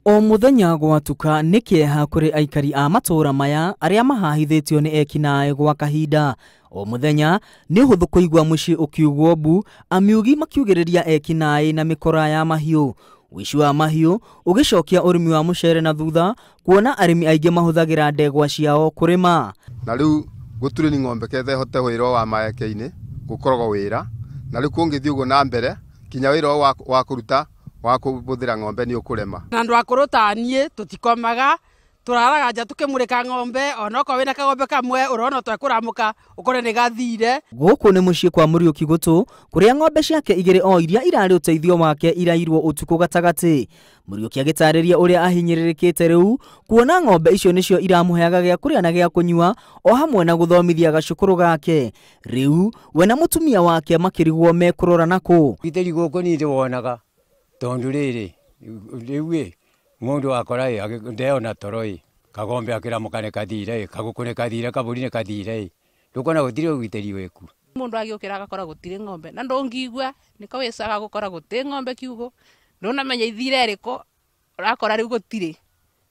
O mũthenya gwatuka nĩ kĩeha kũrĩ aikari a matũũra maya arĩa mahahithĩtio nĩ ekinaĩ gwa kahinda. O mũthenya nĩ ũhũthũ kũigua mũciĩ ũkiugwo mbu, amiugi makiugĩrĩria ekinaĩ na mĩkora ya mahiũ. Ũici wa mahiũ ũgĩcokia ũrĩmi wa mũcere na thutha, kuona arĩmi aingĩ mahũthagĩra ndegwa ciao kũrĩma. Na rĩu gũtirĩ ni ng'ombe ketha ĩhote wĩra wa maeke-inĩ gũkoragwo wĩra, na rĩu kũngĩthiĩ ũguo na mbere kinya wĩra wa kũruta wa kũhũthĩra ng'ombe nĩ ũkũrema. Na andũ akũrũ ta niĩ tũtikomaga, tũraraga nja tũkĩmũrĩka ng'ombe, onokorwo wĩna kagombe kamwe ũrona twekũramũka ũkore nĩ gathire. Gũkũ nĩ mũciĩ kwa Mũriũki Gũtũ kũrĩa ng'ombe ciake igĩrĩ o iria irarĩ ũteithio wake irairwo ũtukũ gatagatĩ. Mũriũki agĩtarĩria ũrĩa ahinyĩrĩrĩkĩte rĩu kuona ng'ombe icio nĩcio iramũheaga gĩa kũrĩa na gĩa kũnyua o hamwe na gũthomithia gacukũrũ gake. Rĩu we na mũtumia wake makĩrigwo mekũrora nakũ. Githeri gũkũ niĩ ndĩwonaga tondũ rĩrĩ rĩu ĩ mũndũ akora ĩ ndeona toro ĩ kagombe akĩramũka nĩ kathire ĩ kagũkũ nĩ kathire kabũri nĩ kathire ĩ ndũkona gũtirĩ ũgitĩri wĩku. Mũndũ agĩũkĩra agakora gũtirĩ ng'ombe na ndũngĩigua nĩko wĩcaga gũkora gũtirĩ ng'ombe kiugũ ndũnamenya ithire ĩrĩkũ ũrakora rĩu gũtirĩ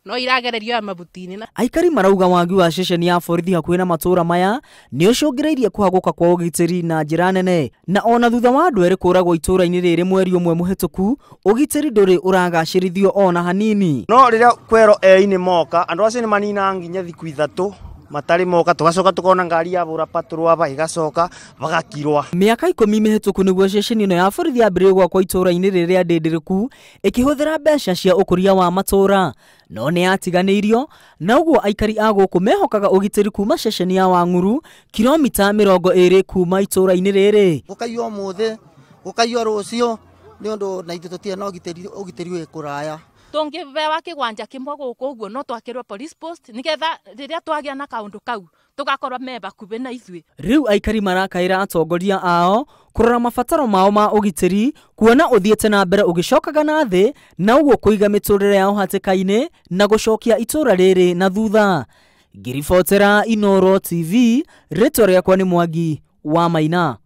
no iragererio ya mabuti-inĩ. Aikari marauga wagi wa ceceni ya borithi hakuhĩ na matũũra maya nĩ ũcũngĩrĩirie kũhagũka kwa ũgitĩri na njĩra nene, na ona thutha wa andũ erĩ kũragwo itũũra-inĩ rĩrĩ mweri ũmwe mũhĩtũku ũgitĩri ndũrĩ ũragacĩrithio ona hanini. No rĩrĩa kwero ei-inĩ moka andũ acio nĩ maninaga nginya thikũ ithatũ matarĩ moka, tũgacoka tũkona ngari ya bũra patrol aba ĩgacoka bagakirwa. Mĩaka 10 mĩhĩtũku nĩguo ceceni ĩno ya borithi yambĩrĩirie gwakwo itũũra-inĩ rĩrĩ rĩa Ndĩndĩrĩku ĩkĩhũthĩra mbeca cia ũkũria wa matũũra, no nĩ yatiganĩirio na ũguo aikari a gũkũ mehokaga ũgitĩri kuma ceceni ya Wang'uru kilomita 20 kuma itũũra-inĩ rĩrĩ. Gũkaiywo ũmũthĩ gũkaiywo rũciũ nĩ ũndũ na ithuĩ tũtirĩ na ũgitĩri wĩ kũraya. Tũngĩbewa kĩgwanja kĩmwe gũkũ ũguo no twakĩrwo police post nĩgetha rĩrĩa twagĩa na kaũndũ kau tũgakorwo me hakuhĩ na ithuĩ. Rĩu aikari marakaĩra atongoria ao kũrora mabataro mao ma ũgitĩri kuona ũthiĩte na mbere ũgĩcokaga na thĩ na ũguo kũiga mĩtũrĩre yao hatĩka-inĩ na gũcokia itũũra rĩrĩ na thutha. Ngĩribotera Inooro TV, rĩtwa rĩakwa nĩ Mwangi wa Maina.